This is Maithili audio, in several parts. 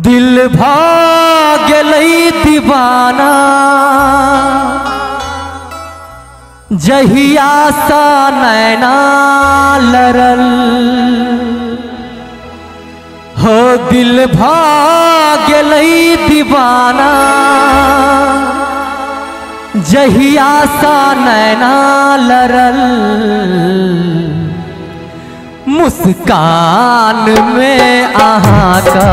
दिल भा गेलै दीवाना जहिया सा नैना लड़ल हो। दिल भा गेलै दीवाना जहिया सा नैना लड़ल। मुस्कान में अहाँ का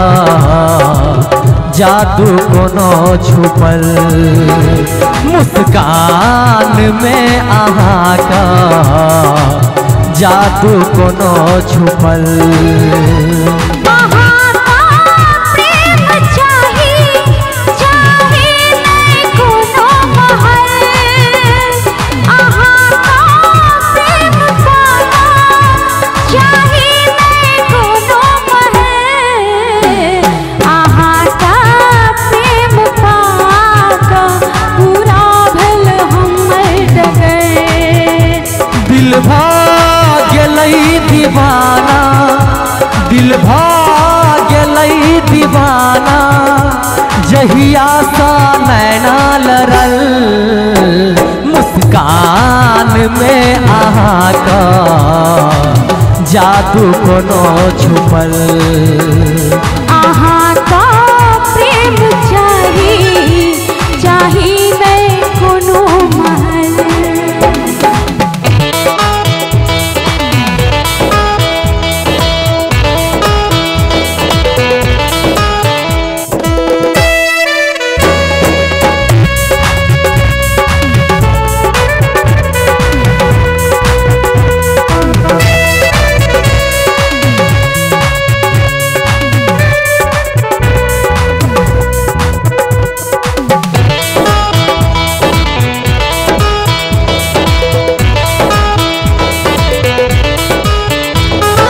जादू कोनो छुपल, मुस्कान में अहाँ का जादू कोनो छुपल। दिल भा गेलै दीवाना, दिल भा गेलै दीवाना जहिया सा नैना लड़ल। मुस्कान में अहाँ का जादू कोनो छुपल। अहाँ का प्रेम चाही, चाही नहीं कोनो महल।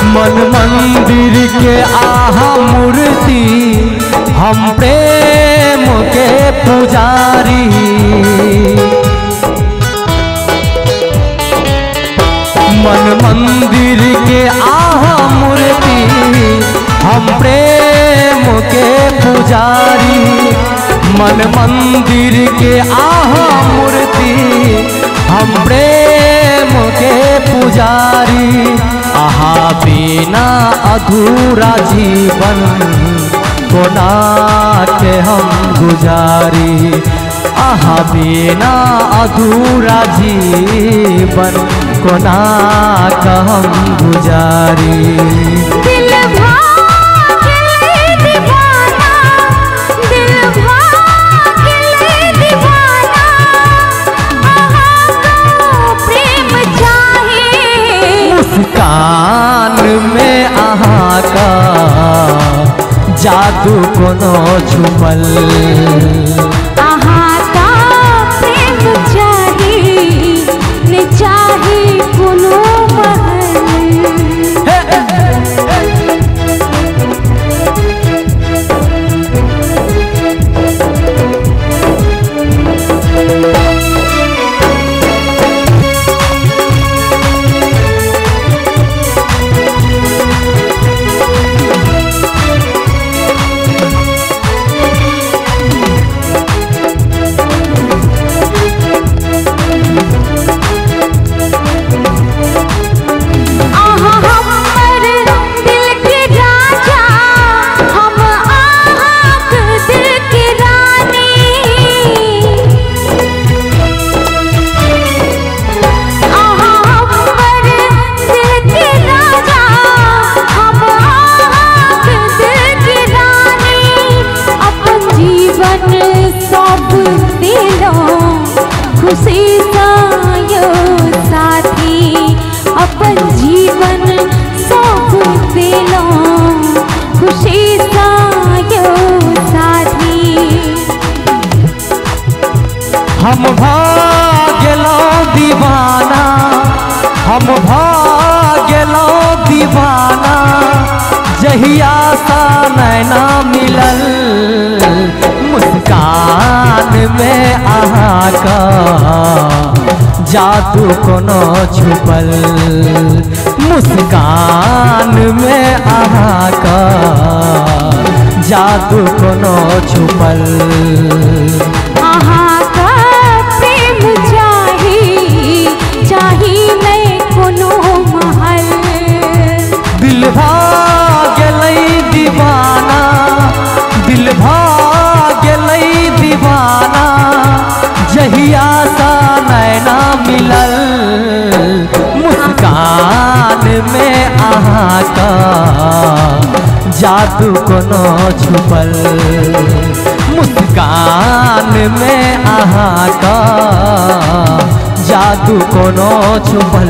मन मंदिर के आहा मूर्ति हम प्रेम के पुजारी। मन मंदिर के आहा मूर्ति हम प्रेम के पुजारी। मन मंदिर के आहा मूर्ति हम प्रेम के पुजारी। आहा बिना अधूरा जीवन कोना के हम गुजारी। आहा बिना अधूरा जीवन कोना के हम गुजारी। दिल भा गेलै दीवाना, दिल भा गेलै दीवाना, अहाँ का प्रेम चाही। मुस्कान में अहाँ का जादू कोनो छुपल। अहाँ का प्रेम चाही, ने चाही कोनो महल। खुशी यो साथी अपन जीवन सौंप देलो, खुशी यो साथी। हम भा गेलौं दीवाना, हम भा गेलौं दीवाना जहिया सा नैना मिलल। मुस्कान में अहाँ का जादू कोनो छुपल। मुस्कान में अहाँ का जादू कोनो छुपल। अहाँके प्रेम चाही, चाही नहि कोनो महल। दिल भऽ गेलै दीवाना, दिल भऽ गेलै दीवाना, जहिया सँ नैना मिलल। मुस्कान में अहाँके जादू कोनो छुपल। मुस्कान में अहाँके जादू कोनो छुपल।